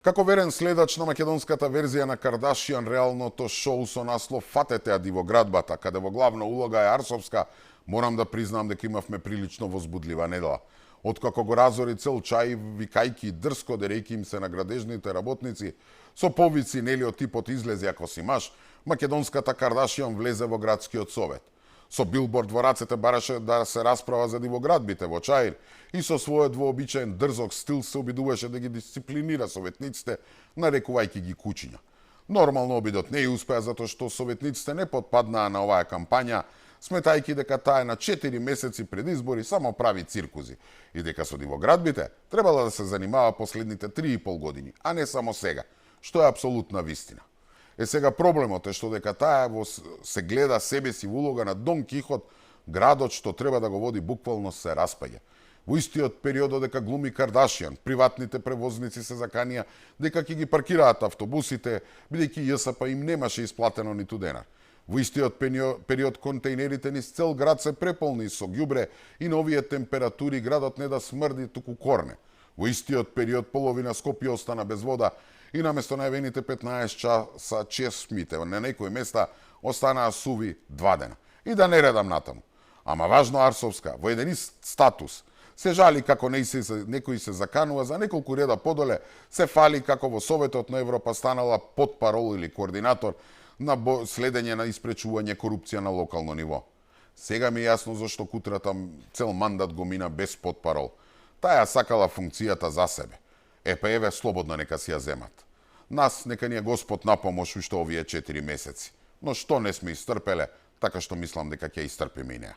Како верен следач на македонската верзија на Кардашијан реалното шоу со наслов "Фатете ја дивоградбата", каде во главна улога е Арсовска, морам да признам дека имавме прилично возбудлива недела. Откако го разори цел чај, викајки дрско дерејки им се на градежните работници, со повици нели од типот "излези ако си маж", македонската Кардашијан влезе во градскиот совет. Со билборд во рацете бараше да се расправа за дивоградбите во Чаир и со својот вообичаен дрзок стил се обидуваше да ги дисциплинира советниците, нарекувајќи ги кучиња. Нормално обидот не ја успеа затоа што советниците не потпаднаа на оваа кампања, сметајќи дека таа на 4 месеци пред избори само прави циркузи и дека со дивоградбите требало да се занимава последните 3,5 години, а не само сега, што е апсолутна вистина. Сега проблемот е што дека таа се гледа себе си во улога на Дон Кихот, градот што треба да го води буквално се распаѓа. Во истиот период дека глуми Кардашијан, приватните превозници се заканија дека ќе ги паркираат автобусите, бидејќи ЈСП им немаше исплатено ниту денар. Во истиот период контејнерите низ цел град се преполни со ѓубре и на овие температури градот не да смрди, туку корне. Во истиот период половина Скопје остана без вода и наместо најавените 15 часа чесмите на некои места останаа суви 2 дена. И да не редам натаму. Ама важно Арсовска, во еден ист статус, се жали како некој се заканува за неколку реда подоле, се фали како во Советот на Европа станала потпарол или координатор на следење на испречување корупција на локално ниво. Сега ми е јасно зашто кутрата цел мандат го мина без потпарол. Таа ја сакала функцијата за себе. Па еве, слободно нека си ја земат. Нас нека ни е Господ на помош уште овие 4 месеци. Но што не сме истрпеле, така што мислам дека ќе истрпиме и неа.